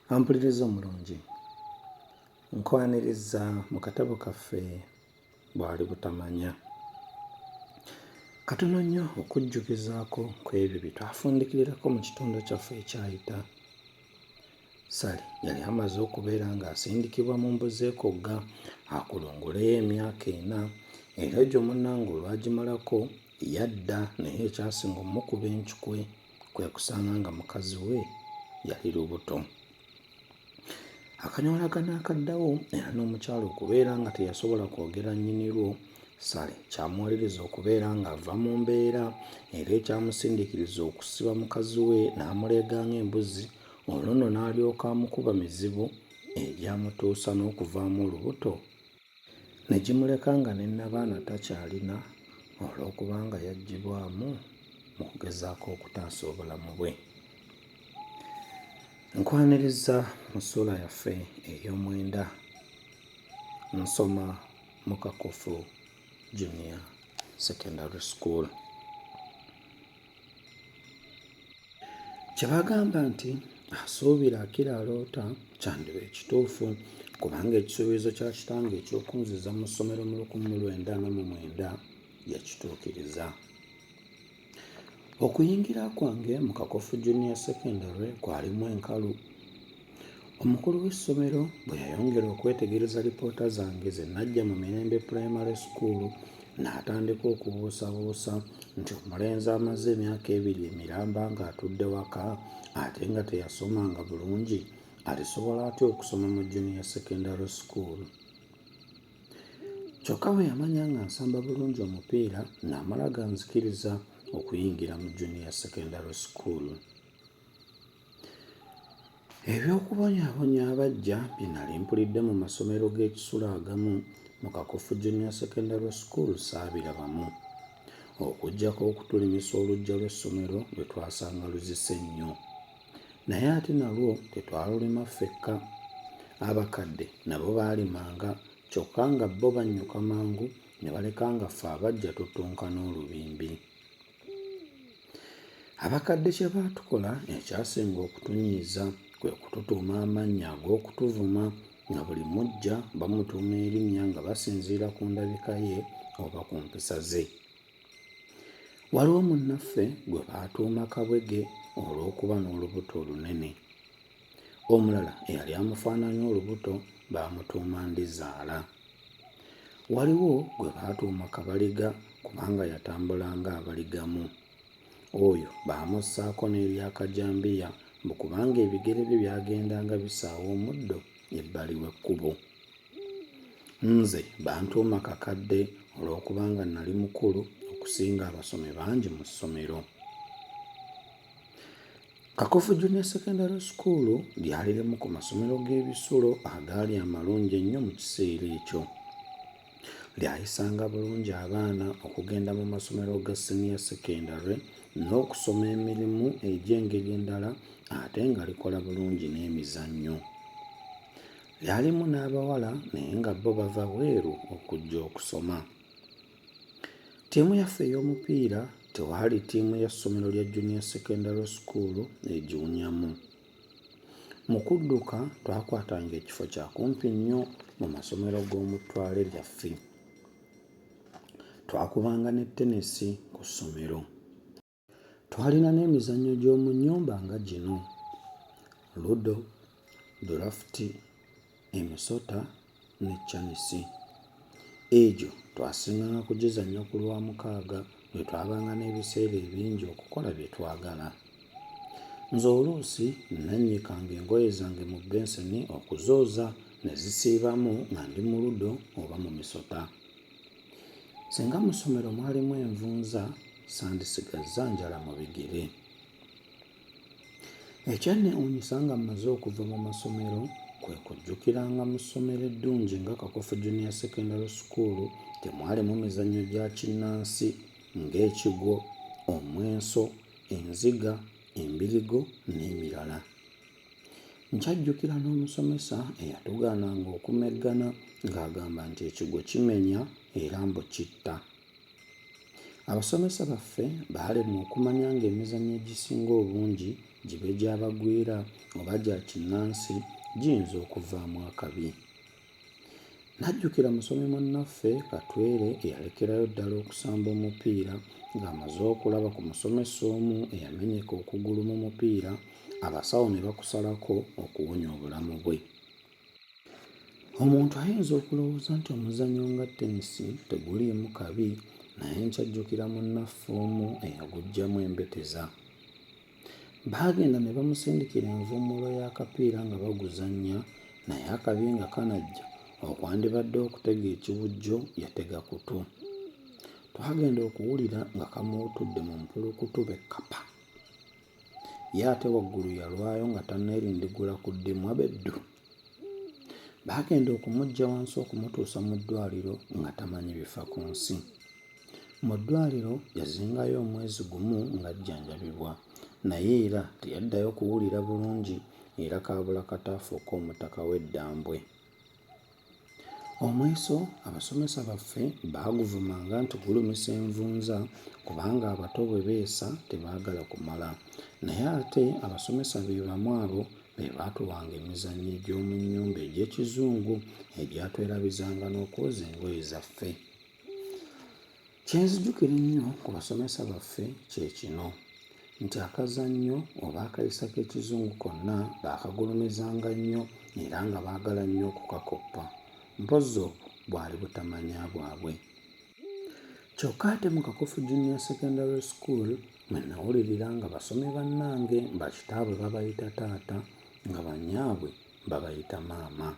Ampuliriza omulungi, nkwaniriza mu katabo kaffe Bwali Butamanya. Katono nnyo okujjukizaako ku ebyo bye twafundikirirako mu kitundu kyaffe ekyayita. Ssali yali amaze okubeera ng'asindikibwa mu Mbuzeekogga akulunguleyo emyaka ena era egyo munnange olwagimalako yadda naye ekyasinga omukuba encukwe kwe kusanga nga mukazi we yali lubuto. Akanyoolagano akaddawo era n'omukyala okubeera nga teyasobola kwogera nnyini lwo, Saleh kyamuwaliriza okubeera ng'ava mu mbeera era ekyamusindiikiriza okusiba mukazi we n'amuleega ng'embuzi olwo nno n'alyoka amukuba mizibu egyamutuusa n'okuvaamu olubuto ne gimuleka nga ne nnabaana takyalina olw'okuba nga yaggyibwamu mu kugezaako okutaasa obulamu bwe. Nkwaniriza mu ssuula yaffe ey'omwenda. Nsoma mu Kakofu Junior Secondary School. Kye bagamba nti asuubira akira aloota kyandiba ekituufu kubanga ekisuubizo kya kitange eky'okunziza mu ssomero mu 1949 yakituukiriza. Okuyingira kwange mu Kakofu Junior Secondary kwalimu enkalu. Omukulu w'essomero bwe yayongera okwetegereza lipoota zange ze naggya mu Mirembe Primary School n'atandika okubuusabuusa nti omulenzi amaze emyaka ebiri emiramba ng'atudde waka ate nga teyasomanga bulungi alisobola atya okusoma mu Junior Secondary School. Kyokka bwe yamanya nga nsamba bulungi omupiira n'amala ganzikiriza okuyingira mu Junior Secondary School. Eby'okubonyaabonya abaggya bye nali mpulidde mu masomero g'ekisulo agamu mu Kakofu Junior Secondary School saabirabamu. Okuggyako okutulimisa oluggya lw'essomero lwe twasanga luzise nnyo. Naye ate nalwo tetwalulima ffekka. Abakadde nabo baalimanga kyokka nga bo bannyuka mangu ne baleka nga ffe abaggya tuttunka n'olubimbi. Abakadde kye baatukola ekyasinga okutunyiiza kwe kututuuma amannya ag'okutuvuma nga buli muggya bamutuuma erinnya nga basinziira ku ndabika ye oba ku mpisa ze. Waliwo munnaffe gwe baatuuma Kabwege olw'okuba n'olubuto olunene. Omulala eyali amufaananya olubuto baamutuuma Ndizaala. Waliwo gwe baatuuma Kabaliga kubanga yatambulanga abaligamu. Oyo baamussaako n'erya Kajambiya mbu kubanga ebigere bye byagendanga bisaawa omuddo ebbali w'ekkubo. Nze bantuuma Kakadde olw'okubanga nnali mukulu okusinga abasomi bangi mu ssomero. Kakofu Junior Secondary School lyali limu ku masomero g'ebisulo agaali amalungi ennyo mu kiseera ekyo. Lyayisanga bulungi abaana okugenda mu masomero ga siniya sekendale n'okusoma emirimu egy'engeri endala ate nga likola bulungi n'emizannyo. Lyalimu n'abawala naye nga bo bava bweru okujja okusoma. Ttiimu yaffe ey'omupiira tewaali ttiimu ya ssomero lya Junior Secondary School egiwunyamu. Mu kudduka twakwatanga ekifo kya kumpi nnyo mu masomero g'omu ttwale lyaffe. Twakubanga ne ttenesi ku ssomero. Twalina n'emizannyo gy'omu nnyumba nga gino, Ludo, Dulafuti, emisota ne canisi. Egyo twasinganga kugizannya ku Lwamukaaga lwe twabanga n'ebiseera ebingi okukola bye twagala. Nze oluusi nnannyikanga engoye zange mu benseni okuzooza ne zisiibamu nga ndi mu ludo oba mu misota. Singa mu ssomero mwalimu envunza sandisigazza njala mu bigere. Ekyanneewuunyisa nga mmaze okuva mu masomero kwe kujjukira nga mu ssomero eddungi nga Kakofu Junior Secondary School temwalimu mizannyo gya kinnansi ng'ekigwo, omweso, enziga, embirigo n'emirala. Nkyajjukira n'omusomesa eyatugaananga okumeggana ng'agamba nti ekigwo kimenya era mbu kitta. Abasomesa baffe baalemwa okumanya ng'emizannyo egisinga obungi gibe gya bagwira oba gya kinnansi giyinza okuvaamu akabi. Najjukira musomi munnaffe Katwere eyalekerayo ddala okusamba omupiira ng'amaze okulaba ku musomesa omu eyamenyeka okugulu mu mupiira abasawo ne bakusalako okuwonya obulamu bwe. Omuntu ayinza okulowooza nti omuzannyo nga ttenisi teguliimu kabi naye nkyajjukira munnaffe omu eyaguggyamu embeteza. Baagenda ne bamusindikira envuumuulo y'akapiira nga baguzannya naye akabi nga kanajja okwandibadde okutega ekiwujjo yatega kutu. Twagenda okuwulira nga kamuwutudde mu mpulukutu be kkapa. Ye ate waggulu yalwayo nga tanneerindigula ku ddimwa be ddu. Baagenda okumuggya wansi okumutuusa mu ddwaliro nga tamanyi bifa ku nsi. Mu ddwaliro yazingayo omwezi gumu ng'ajjanjabibwa naye era teyaddayo kuwulira bulungi era kaabula kata afuuke omutaka w'e Ddambwe. Omweso abasomesa baffe baaguvumanga nti gulumisa envunza kubanga abato bwe beesa tebaagala kumala naye ate abasomesa be bamu abo be baatuwanga emizannyo egy'omu nnyumba egy'ekizungu egyatwerabizanga n'okwoza engoye zaffe. Kye nzijukira ennyo ku basomesa baffe kye kino nti akazannyo oba akayisa k'ekizungu konna baakagulumizanga nnyo era nga baagala nnyo okukakoppa. Mpozzi obwo bwali butamanya bwabwe. Kyokka ate mu Kakofu Junior Secondary School mwe nnawulirira nga basomi bannange bakitaabwe babayita taata nga bannyaabwe babayita maama.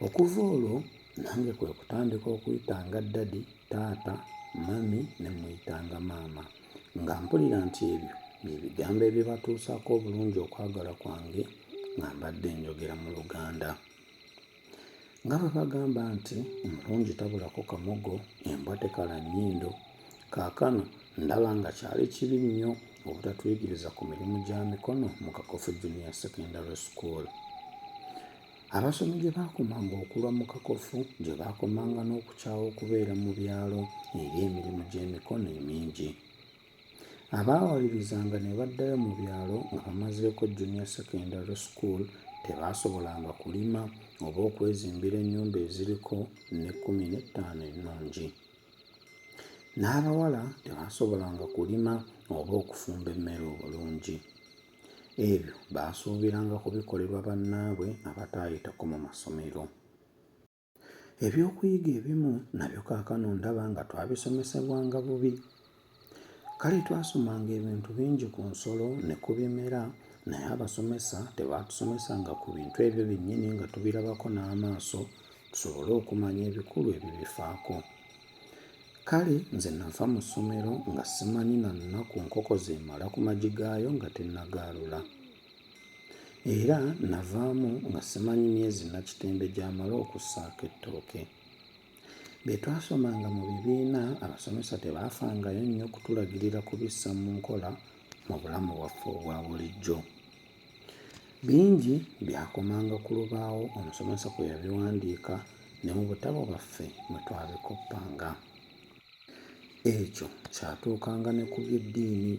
Okuva olwo nange kwe kutandika okuyitanga ddadi taata, mummy ne mmuyitanga maama nga mpulira nti ebyo bye bigambo ebibatuusaako obulungi okwagala kwange nga mbadde njogera mu Luganda. Nga bwe bagamba nti omulungi tabulako kamogo, embwa tekala nnyindo, kaakano ndaba nga kyali kibi nnyo obutatuyigiriza ku mirimu gya mikono mu Kakofu Junior Secondary School. Abasomi gye baakomanga okulwa mu Kakofu gye baakomanga n'okukyawa okubeera mu byalo eri emirimu gy'emikono emingi. Abaawalirizanga ne baddayo mu byalo nga bamazeeko Junior Secondary School tebaasobolanga kulima oba okwezimbira ennyumba eziriko n'ekkuminettaano ennungi. N'abawala tebaasobolanga kulima oba okufumba emmere obulungi. Ebyo baasuubiranga kubikolerwa bannaabwe abataayitako mu masomero. Ebyokuyiga ebimu nabyo kaakano ndaba nga twabisomesebwanga bubi. Kale twasomanga ebintu bingi ku nsolo ne ku bimera naye abasomesa tebaatusomesanga ku bintu ebyo byennyini nga tubirabako n'amaaso tusobole okumanya ebikulu ebibifaako. Kale nze nava mu ssomero nga simanyi na nnaku nkoko z'emala ku magi gaayo nga tennagaalula. Era nnavaamu nga simanyi myezi Nakitembe gy'amala okussaako ettooke. Bye twasomanga mu bibiina abasomesa tebaafangayo nnyo kutulagirira kubissa mu nkola mu bulamu bwaffe obwa bulijjo. Bingi byakomanga ku lubaawo omusomesa kwe yabiwandiika ne mu butabo bwaffe mwe twabikoppanga. Ekyo kyatuukanga ne ku by'eddiini.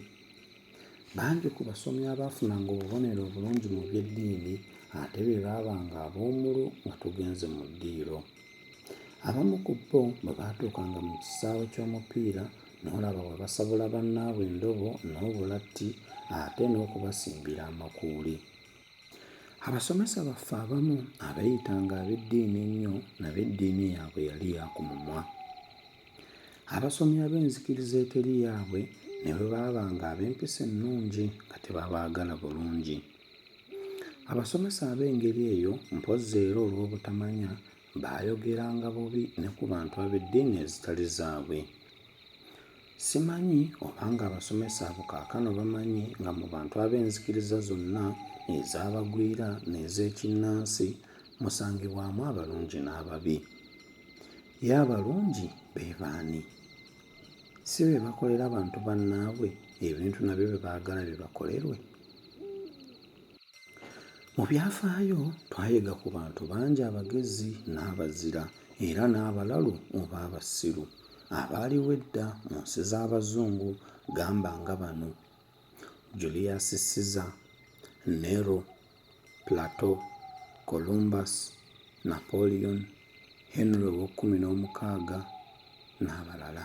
Bangi ku basomi abaafunanga obubonero obulungi mu by'eddiini ate be baabanga ab'omulu nga tugenze mu ddiiro. Abamu ku bo bwe baatuukanga mu kisaawe ky'omupiira n'olaba bwe basabula bannaabwe endobo n'obulatti ate n'okubasimbira amakuuli. Abasomesa baffe abamu abeeyitanga ab'eddiini ennyo nabo eddiini yaabwe yali ya ku mumwa. Abasomi ab'enzikiriza eteri yaabwe ne bwe baabanga ab'empisa ennungi nga tebabaagala bulungi. Abasomesa ab'engeri eyo mpozzi era olw'obutamanya baayogeranga bubi ne ku bantu ab'eddiini ezitali zaabwe. Simanyi oba ng'abasomesa abo kaakano bamanyi nga mu bantu ab'enzikiriza zonna ez'abagwira n'ezekinnansi musangibwamu abalungi n'ababi. Ye abalungi be baani? Si be bakolera bantu bannaabwe ebintu nabyo bye baagala bibakolerwe? Mu byafaayo twayiga ku bantu bangi abagezi n'abazira era n'abalalu oba abasiru abaaliwo edda mu nsi z'Abazungu gamba nga bano, Julius Caesar, Nero, Plato, Columbus, Napoleon, Henry ow'ekkumi n'omukaaga n'abalala.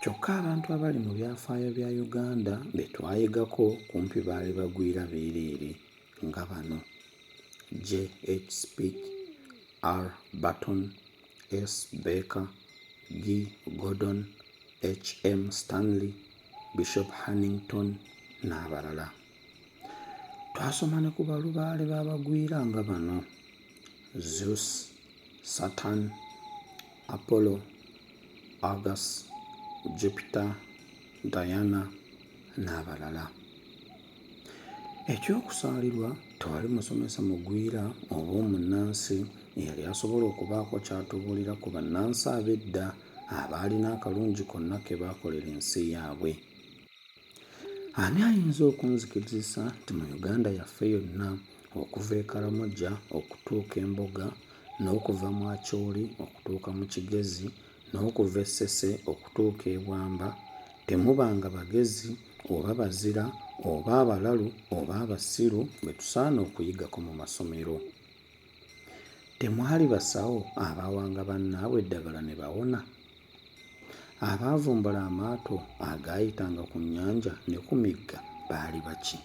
Kyokka abantu abali mu byafaayo bya Uganda be twayigako kumpi baali bagwira beereere nga bano, JH Speke, R Burton, S Baker, G Gordon, HM Stanley, Bishop Hannington n'abalala. Twasoma ne ku balubaale b'abagwira nga bano, Zeus, Saturn, Apollo, Argus, Jupiter, Diana n'abalala. Eky'okusaalirwa tewali musomesa mugwira oba omunnansi eyali asobola okubaako ky'atubuulira ku bannansi ab'edda abaalina akalungi konna ke baakolera ensi yaabwe. Ani ayinza okunzikirizisa nti mu Uganda yaffe yonna okuva e Karamoja okutuuka e Mboga n'okuva mu Acholi okutuuka mu Kigezi n'okuva e Ssese okutuuka e Bwamba temubanga bagezi oba bazira oba abalalu oba abasiru be tusaana okuyigako mu masomero? Temwali basawo abaawanga bannaabwe eddagala ne bawona? Abaavumbula amaato agaayitanga ku nnyanja ne ku migga baali baki?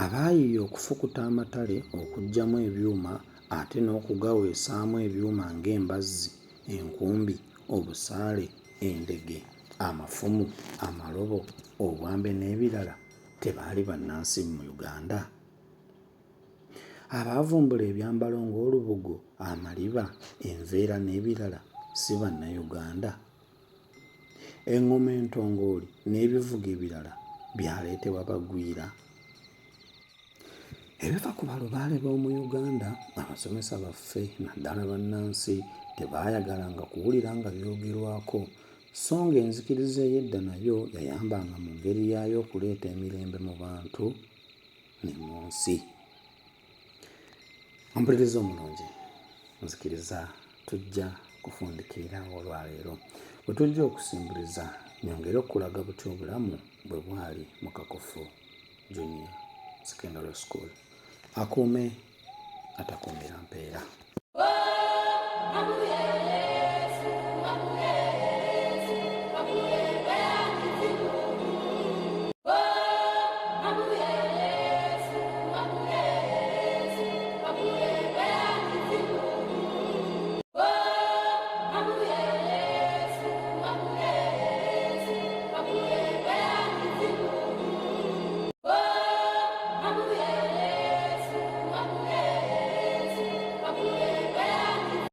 Abaayiiya okufukuta amatale okuggyamu ebyuma ate n'okugaweesaamu ebyuma ng'embazzi, enkumbi, obusaale, endege, amafumu, amalobo, obwambe n'ebirala tebaali bannansi mu Uganda? Abaavumbula ebyambalo ng'olubugo, amaliba, enveera n'ebirala si Bannayuganda? Eng'oma entongooli n'ebivuga ebirala byaleetebwa bagwira? Ebifa ku balubaale b'omu Uganda abasomesa baffe naddala bannansi tebaayagalanga kuwulira nga byogerwako sso ng'enzikiriza ey'edda nayo yayambanga mu ngeri yaayo okuleeta emirembe mu bantu ne mu nsi. Ompuliriza omulungi, nzikiriza tujja kufundikirira awo olwaleero we tujja okusimbuliza nyongere okukulaga butya obulamu bwe bwali mu Kakofu Junior Secondary School. Akuume atakuumira mpeera.